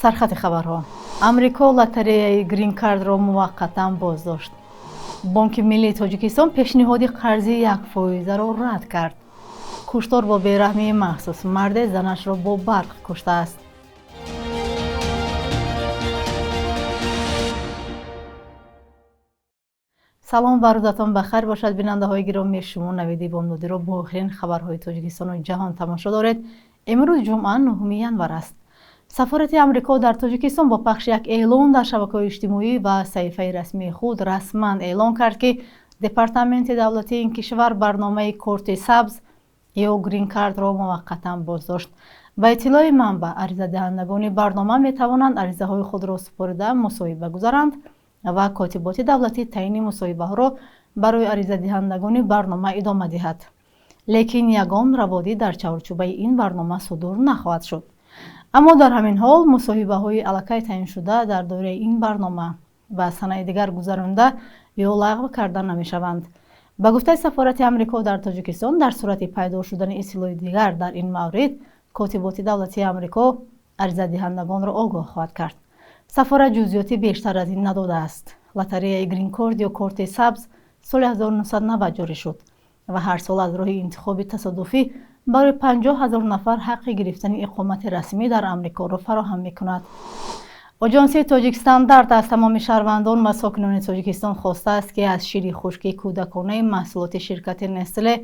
Сархати хабарҳо. Амрико лотереяи грин-картро муваққатан боздошт. Бонки миллии Тоҷикистон пешниҳоди қарзи 1%-ро рад кард. Куштор бо бераҳмии махсус. Марде занашро бо барқ куштааст. Салом ва рӯзатон ба хайр бошад, бинандаҳои гиромӣ. Шумо Навиди Бомдодиро бо охирин хабарҳои Тоҷикистону ҷаҳон тамошо доред. Имрӯз ҷумъа, 9 январ аст. Сафорати Амрико дар Тоҷикистон бо пахши як эълон дар шабакаҳои иҷтимоӣ ва саҳифаи расмии худ расман эълон кард, ки Департаменти давлатии ин кишвар барномаи корти сабз ё грин-картро муваққатан боздошт. Ба иттилои манбаъ, аризадиҳандагони барнома метавонанд аризаҳои худро супорида мусоҳиба гузаранд ва котиботи давлатӣ таъини мусоҳибаҳоро барои аризадиҳандагони барнома идома диҳад. Лекин ягон раводид дар чаҳорчӯбаи ин барнома судур нахоҳад шуд. Аммо дар ҳамин ҳол мусоҳибаҳои аллакай таъиншуда дар доираи ин барнома ба санаи дигар гузаронда ё лағв карда намешаванд. Ба гуфтаи сафорати Амрико дар Тоҷикистон, дар сурати пайдо шудани иттилои дигар дар ин маврид, котиботи давлатии Амрико аризадиҳандагонро огоҳ хоҳад кард. Сафорат ҷузъиёти бештар аз ин надодааст. Лотереяи грин-корт ё корти сабз соли 1990 ҷорӣ шуд ва ҳар сол аз роҳи интихоби тасодуфӣ барои 50 ҳазор нафар ҳаққи гирифтани иқомати расмӣ дар Амрикоро фароҳам мекунад. Оҷонсии Тоҷикстандарт аз тамоми шаҳрвандон ва сокинони Тоҷикистон хостааст, ки аз шири хушки кӯдаконаи маҳсулоти ширкати Нестле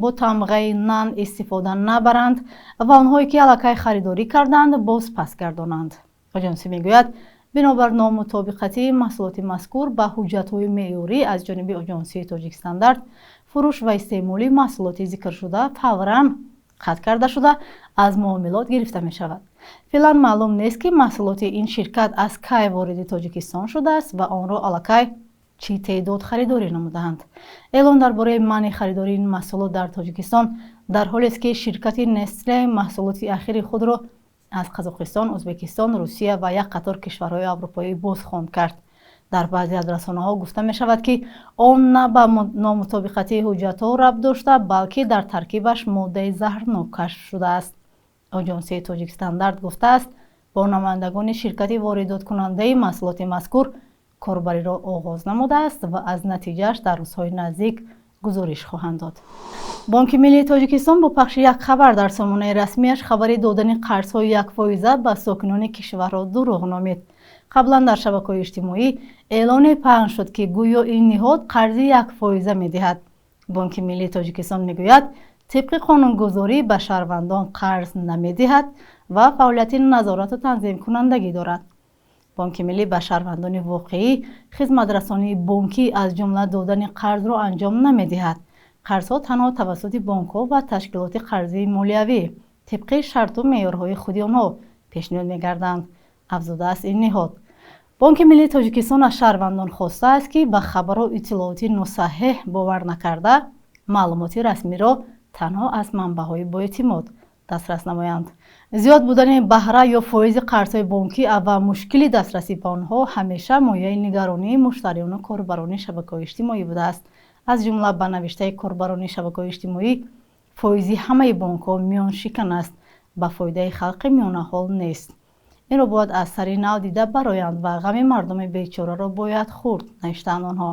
бо тамғаи нан истифода набаранд ва онҳое ки аллакай харидорӣ карданд, боз пас гардонанд. Оҷонсӣ мегӯяд, бинобар номутобиқатии маҳсулоти мазкур ба ҳуҷҷатҳои меъёрӣ аз ҷониби Оҷонсии Тоҷикстандарт, фурӯш ва истеъмоли маҳсулоти зикршуда фавран қатъ карда шуда, аз муомилот гирифта мешавад. Феълан маълум нест, ки маҳсулоти ин ширкат аз кай вориди Тоҷикистон шудааст ва онро аллакай чӣ теъдод харидорӣ намудаанд. Эълон дар бораи манъи харидории ин маҳсулот дар Тоҷикистон дар ҳолест, ки ширкати Нестле маҳсулоти ахири худро аз Қазоқистон, Ӯзбекистон, Русия ва як қатор кишварҳои аврупоӣ бозхонд кард. Дар баъзе аз расонаҳо гуфта мешавад, ки он на ба номутобиқатии ҳуҷҷатҳо рабт дошта, балки дар таркибаш моддаи заҳрнок кашф шудааст. Оҷонсии Тоҷикстандарт гуфтааст, бо намояндагони ширкати воридоткунандаи маҳсулоти мазкур корбариро оғоз намудааст ва аз натиҷааш дар рӯзҳои наздик гузориш хоҳанд дод. Бонки миллии Тоҷикистон бо пахши як хабар дар сомонаи расмиаш хабари додани қарзҳои 1% ба сокинони кишварро дурӯғ номид. Қаблан дар шабакаҳои иҷтимоӣ эълоне паҳн шуд, ки гӯё ин ниҳод қарзи 1% медиҳад. Бонки миллии Тоҷикистон мегӯяд, тибқи қонунгузорӣ ба шаҳрвандон қарз намедиҳад ва фаъолияти назорату танзимкунандагӣ дорад. Бонки миллӣ ба шаҳрвандони воқеӣ хизматрасонии бонкӣ аз ҷумла додани қарзро анҷом намедиҳад. Қарзҳо танҳо тавассути бонкҳо ва ташкилоти қарзии молиявӣ тибқи шарту меъёрҳои худи онҳо пешниҳод мегарданд, афзудааст ин ниҳод. Бонки миллии Тоҷикистон аз шаҳрвандон хостааст, ки ба хабару иттилооти носаҳеҳ бовар накарда, маълумоти расмиро танҳо аз манбаъҳои боэътимод дастрас намоянд. Зиёд будани баҳра ё фоизи қарзҳои бонкӣ ва мушкили дастрасӣ ба онҳо ҳамеша мояи нигаронии муштариёну корбарони шабакаҳои иҷтимоӣ будааст. Аз ҷумла ба навиштаи корбарони шабакаҳои иҷтимоӣ, фоизи ҳамаи бонкҳо миёншикан аст, ба фоидаи халқи миёнаҳол нест. Инро бояд аз сари нав дида бароянд ва ғами мардуми бечораро бояд хӯрд, навиштаанд онҳо.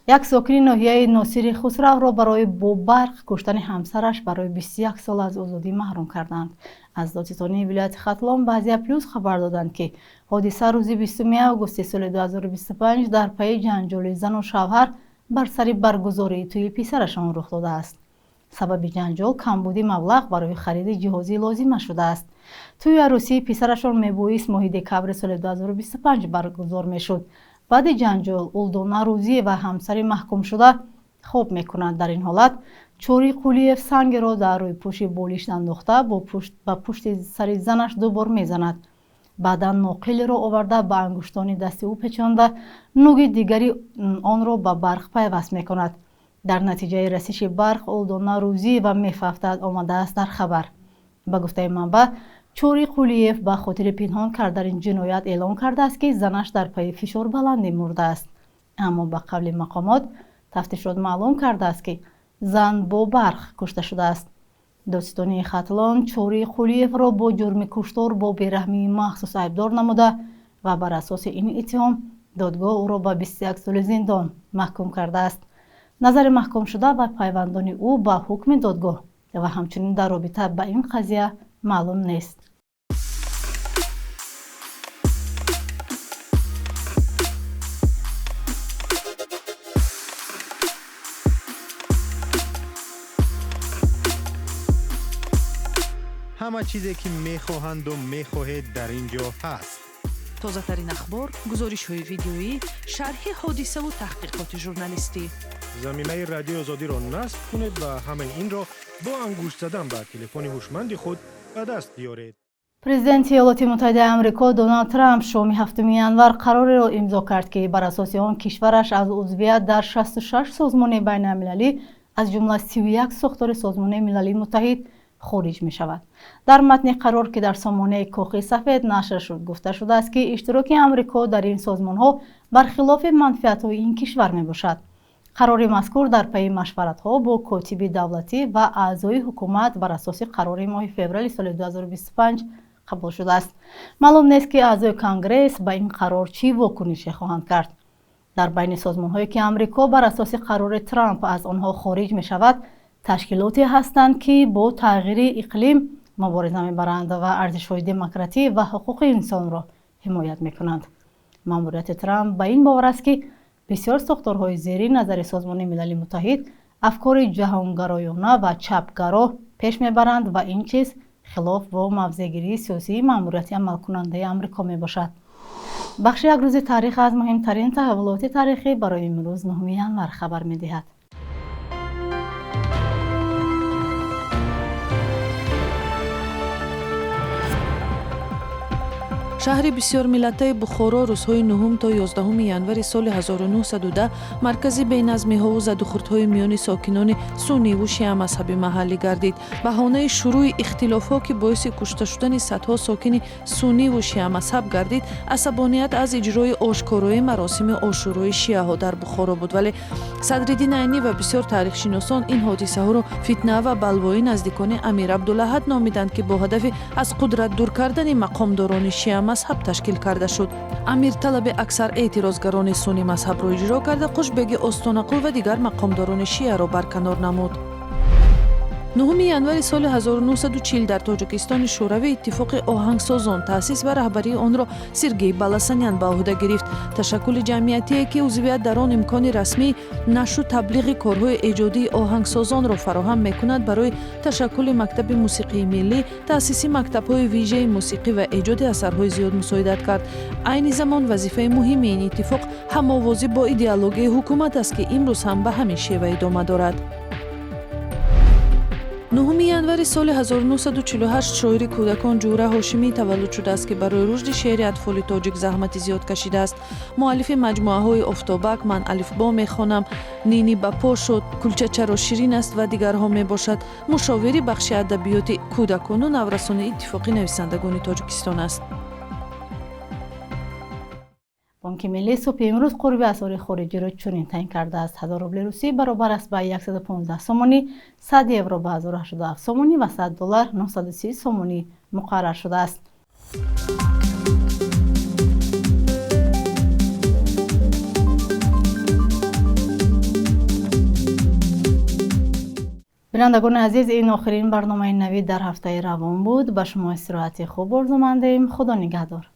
Як сокини ноҳияи Носири Хусравро барои бо барқ куштани ҳамсараш барои 21 сол аз озодӣ маҳрум карданд. Аз додситонии вилояти Хатлон ба Азия Плюс хабар доданд, ки ҳодиса рӯзи 20 августи соли 2025 дар пайи ҷанҷоли зану шавҳар бар сари баргузории тӯйи писарашон рух додааст. Сабаби ҷанҷол камбуди маблағ барои хариди ҷиҳози лозима шудааст. Тӯйи арӯсии писарашон мебоист моҳи декабри соли 2025 баргузор мешуд. Баъди ҷанҷол Улдона Рӯзиева, ҳамсари маҳкумшуда, хоб мекунад. Дар ин ҳолат Чори Қулиев сангеро дар рӯйпӯши болишт андохта ба пушти сари занаш ду бор мезанад. Баъдан ноқилеро оварда ба ангуштони дасти ӯ печонда, нуги дигари онро ба барқ пайваст мекунад. Дар натиҷаи расиши барқ Улдона Рӯзиева мефавтад, омадааст дар хабар. Ба гуфтаи манбаъ, Чори Қулиев ба хотири пинҳон кардани ҷиноят эълон кардааст, ки занаш дар пайи фишорбаландӣ мурдааст. Аммо ба қавли мақомот тафтишот маълум кардааст, ки зан бо барқ кушта шудааст. Додситонии Хатлон Чори Қулиевро бо ҷурми куштор бо бераҳмии махсус айбдор намуда ва бар асоси ин иттиҳом додгоҳ ӯро ба 21 соли зиндон маҳкум кардааст. Назари маҳкумшуда ва пайвандони ӯ ба ҳукми додгоҳ ва ҳамчунин дар робита ба ин қазия маълум нест. Ҳама чизе ки мехоҳанду мехоҳед дар ин ҷо ҳаст. Тозатарин ахбор, гузоришҳои видеоӣ, шарҳи ҳодисаву таҳқиқоти журналистӣ. Замимаи Радиои Озодиро насб кунед ва ҳамаи инро бо ангушт задан ба телефони ҳушманди худ ба даст биёред. Президенти Иёлоти Муттаҳидаи Амрико Доналд Трамп шоми 7 январ қарореро имзо кард, ки бар асоси он кишвараш аз узвият дар 66 созмони байналмилалӣ, аз ҷумла 31 сохтори Созмони Милалии Муттаҳид хориҷ мешавад. Дар матни қарор, ки дар сомонаи Кохи Сафед нашр шуд, гуфта шудааст, ки иштироки Амрико дар ин созмонҳо бархилофи манфиатҳои ин кишвар мебошад. Қарори мазкур дар пайи машваратҳо бо котиби давлатӣ ва аъзои ҳукумат бар асоси қарори моҳи феврали соли 2025 қабул шудааст. Маълум нест, ки аъзои Конгресс ба ин қарор чӣ вокунише хоҳанд кард. Дар байни созмонҳое, ки Амрико бар асоси қарори Трамп аз онҳо хориҷ мешавад, ташкилоте ҳастанд, ки бо тағйири иқлим мубориза мебаранд ва арзишҳои демократӣ ва ҳуқуқи инсонро ҳимоят мекунанд. Маъмурияти Трамп ба ин бовар аст, ки бисёр сохторҳои зери назари Созмони Милали Муттаҳид афкори ҷаҳонгароёна ва чапгаро пеш мебаранд ва ин чиз хилоф бо мавзеъгирии сиёсии маъмурияти амалкунандаи Амрико мебошад. Бахши як рӯзи таърих аз муҳимтарин таҳаввулоти тарихӣ барои имрӯз 9 январ хабар медиҳад. Шаҳри бисёрмиллатаи Бухоро рӯзҳои 9 то 11 январи соли 1910 маркази беназмиҳову задухӯрдҳои миёни сокинони сунниву шиамазҳаби маҳаллӣ гардид. Баҳонаи шурӯи ихтилофҳо, ки боиси кушта шудани садҳо сокини сунниву шиамазҳаб гардид, асабоният аз иҷрои ошкорои маросими ошӯрои шиаҳо дар Бухоро буд. Вале Садриддин Айнӣ ва бисёр таърихшиносон ин ҳодисаҳоро фитна ва балвои наздикони Амир Абдулаҳад номиданд, ки бо ҳадафи аз қудрат дур кардани мақомдорони шиа мазҳаб ташкил карда шуд. Амир талаби аксар эътирозгарони сунни мазҳабро иҷро карда, Қушбеги Остонақул ва дигар мақомдорони шиаро барканор намуд. 9 январи соли 1940 дар Тоҷикистони Шӯравӣ Иттифоқи оҳангсозон таъсис ва раҳбарии онро Сергей Баласанян ба ӯҳда гирифт. Ташаккули ҷамъиятие, ки узвият дар он имкони расмии нашру таблиғи корҳои эҷодии оҳангсозонро фароҳам мекунад, барои ташаккули мактаби мусиқии миллӣ, таъсиси мактабҳои вижаи мусиқӣ ва эҷоди асарҳои зиёд мусоидат кард. Айни замон вазифаи муҳими ин иттифоқ ҳамовозӣ бо идеологияи ҳукумат аст, ки имрӯз ҳам ба ҳамин шева идома дорад. 9 январи соли 1948 шоири кӯдакон Ҷура Ҳошимӣ таваллуд шудааст, ки барои рушди шеъри атфоли тоҷик заҳмати зиёд кашидааст. Муаллифи маҷмӯаҳои Офтобак, Ман алифбо мехонам, Нини ба по шуд, Кулча чаро ширин аст ва дигарҳо мебошад. Мушовири бахши адабиёти кӯдакону наврасони Иттифоқи нависандагони Тоҷикистон аст. Бонки Миллӣ субҳи имрӯз қурби асъори хориҷиро чунин таъин кардааст. 1000 рубли русӣ баробар аст ба 115 сомонӣ, 100 евро ба 1087 сомонӣ ва 100 доллар 930 сомонӣ муқаррар шудааст. Бинандагони азиз, ин охирин барномаи навид дар ҳафтаи равон буд. Ба шумо истироҳати хуб орзумандем. Худо нигаҳдор.